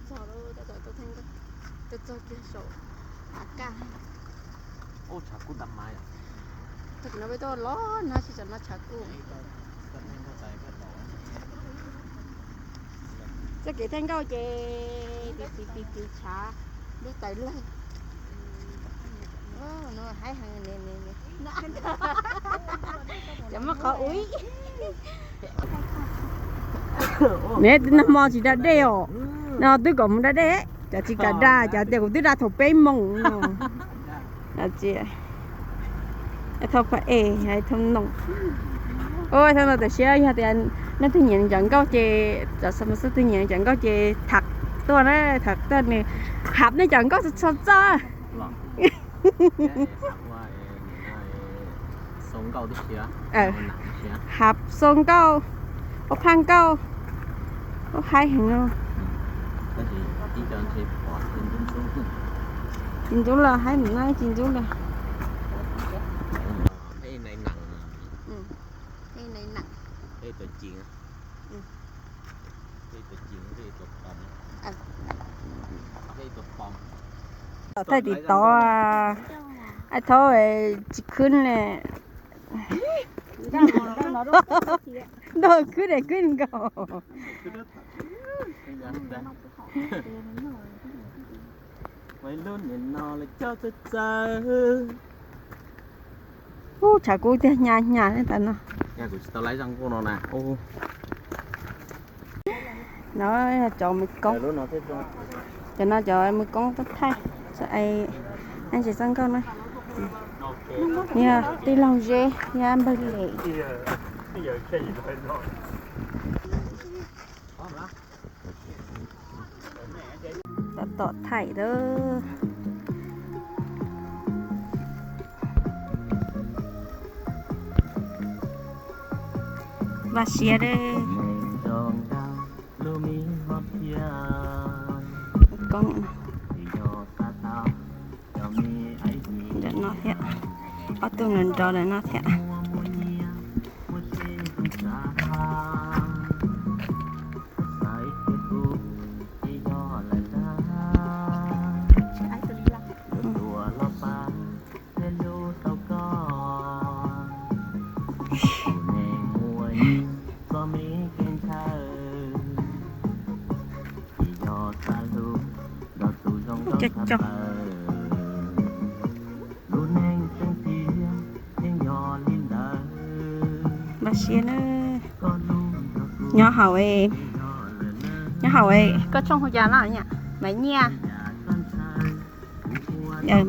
Txog lawm, tab tom tuaj theej nkauj, tuaj txog kiag saum hav kaj. Ub, tshav kub tag mas. Tag kis no peb tuaj los no tsis tsam no tshav kub. Txoj kev theej nkauj ces tiv tiv tiv tiv tshav, lub tawv lawg. Haib heev. Cov muaj qhov ub. Neb, nag hmo tsis da dej os. No twb kom mus da dej, cov tsis kam da, cov tias kuv twb da thaum peb moos no. Thauj pha es, thauj noom. Ua thauj no tam sim yog tias leej twg nyiam cov nkauj ces, cov xab mas xab twg nyiam cov nkauj ces tham tuaj na, tham tuaj nws hab nej cov nkauj txog txog txog. Hab xoo nkauj, ua phaj nkauj, ua haib heev no. Tsis ntxub los haib no, tsis ntxub los. Thaij tim tod, ai thaub tsis khwb ne. Nrog khwb ne, khwb nkaus. Ub, tshav kub tiag, hnyav hnyav tas no. No cov mws koob, cov no cov mws koob tuaj thaij, tsis txoj nkauj na. Yog tij laug Zeb thiab npawg Lem. Tab tom thaij lawm. Vaj siab dab. Ntawm no thiab, ob tug nrov nrov ntawm no thiab. Cog cog. Vaj siab na. Nyob hauv, nyob hauv koj tshooj hu cas no, Maiv Nyiaj.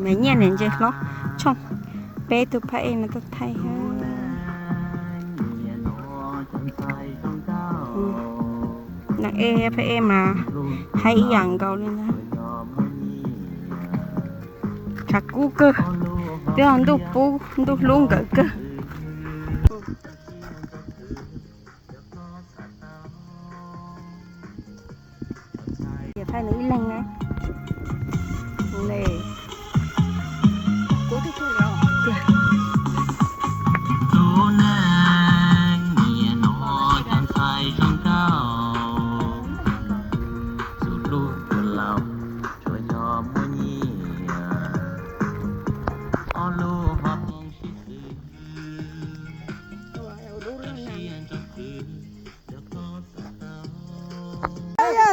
Maiv Nyiaj niam ntses hlob tshooj, peb tug phab ej no tuaj thaij. Neeg ej phab ej mas haib ib yam nkaus li ntag. Tshav kub kawg, twb yog ntuj pub ntuj hlub nkawd kawg. Thaij nws ib leeg na.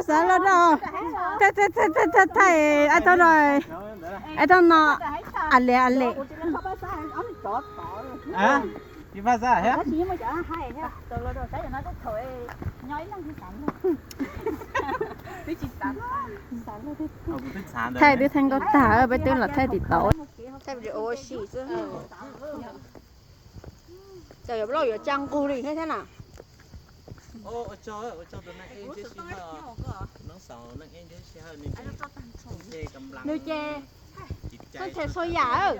Xav los rau, thaij, thaij, thaij, thaij, ai thauj no, ai thauj no, a le, a le. Thaij twb thaij nkauj tag, peb twb los thaij tim tod. Thaij video ua si xwb. Cov yuav loj yuav tsa nqug li thiab na. Nws ces koj ntshe xua yam,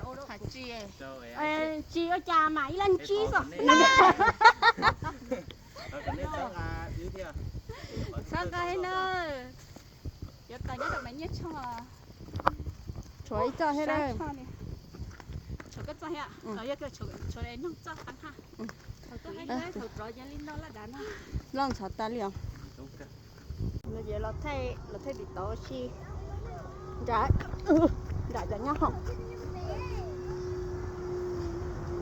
tsis ua cas mas ib leeg ntsib xwb. Txhob nqa thiab na. Yuav tau nyob rau Maiv Nyiaj tshooj. Tshuav ib txoj thiab. Tshuav koj txoj thiab. Yog koj tshuav noog txoj tag haj. Thaum rov yeej li no laj dav no. Loj ntxhov tas li os. Los thaij, los thaij TikTok si. Nram, nram cov nyob hoom.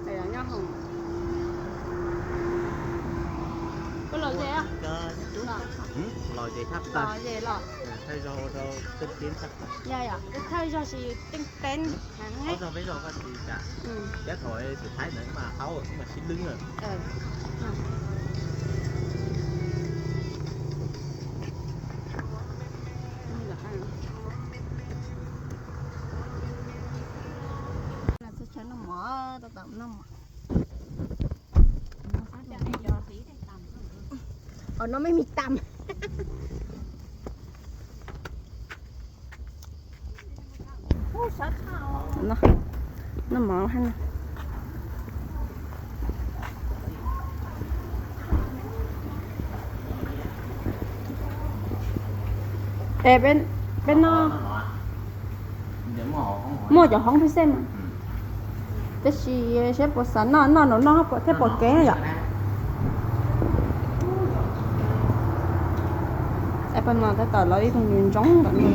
Nram cov nyob hoom. Koj los ze? Los ze los. Yog yom, koj thaij zog tseeb tseeb. Ở nó mới mì tằm. Nó, nó mỏng ha. Ê, peb, peb no muaj cov hoob pheej xeej mas. Tab sis seb puas xav noj, noj nram no puas thiaj pom kev yom. Peb no tab tom los ib tug ntsoov ntsoov ntawm no.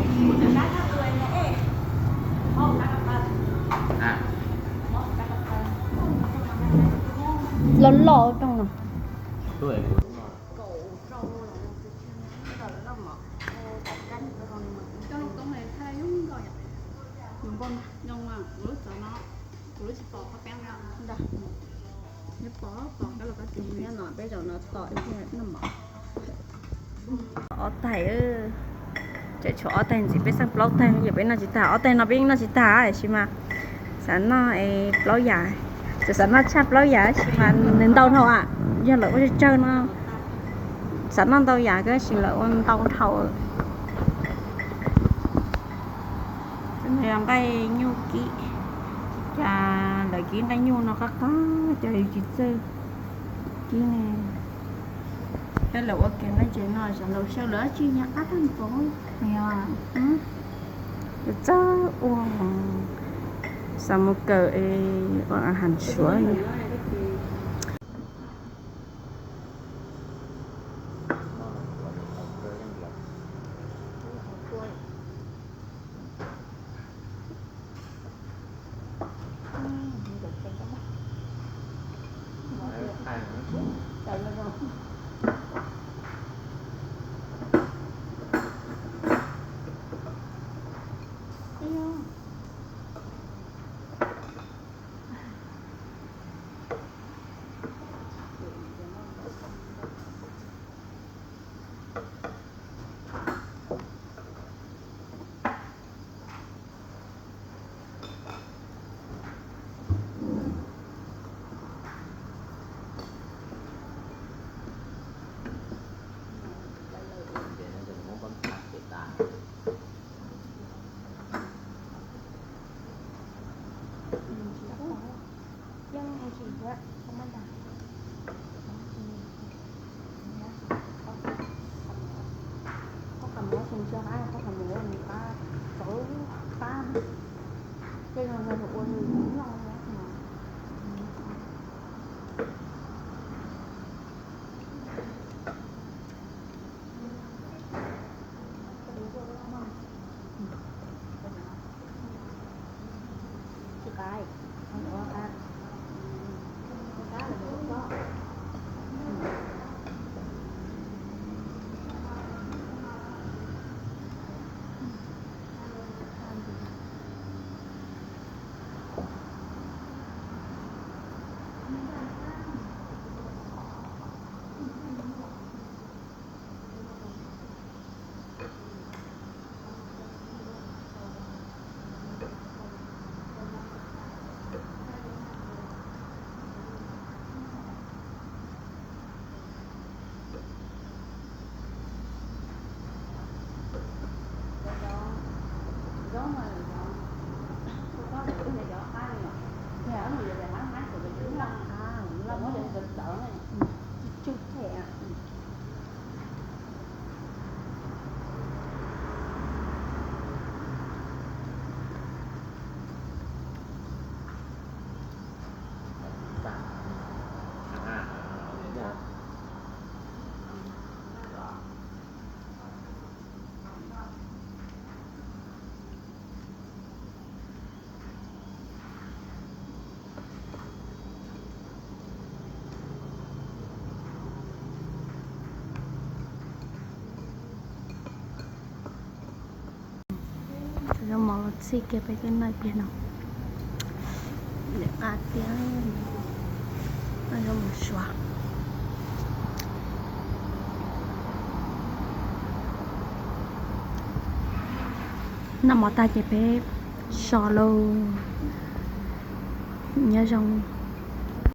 Loj loj rooj no. Peb zaum no tom ib pliag noj mov. Ob taig, tseem tshuav ob taig ntxiv, peb xeej plaub taig, yog peb noj tsis tag. Ob taig no peb yeej noj tsis tag tab sis mas xav noj plaub yam, xav noj tshaj plaub yam tab sis mas nws ntau dhau a. Yog lawv ua tsawg tsawg no, xav noj ntau yam tab sis lawv ua ntau dhau. Nqaij nyuj kib, cas lawv kib nqaij nyuj no qab qab, cas yus tsis txawj kib ne. Peb lawv ua kiag nqaij ntses no xyov lawv saw lawv dab tsi nyuag qab tag npaum. Yus txawj ua, xav mus kawm es ua a has suav li. Txij kiag peb tej noj ib pliag no, nws qab tiag, noj zoo mus suav. Noj mov tag ces peb so lauj. Nyob zoo.